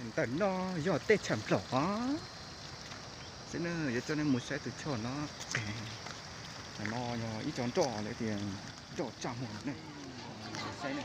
Ntawm no yog teb chaws Nplog os. Xwb na, yuav coj nej mus saib tus choj no. Ntawm no yog ib co nroj lawv tias nroj tsa muag ne. Saib ne.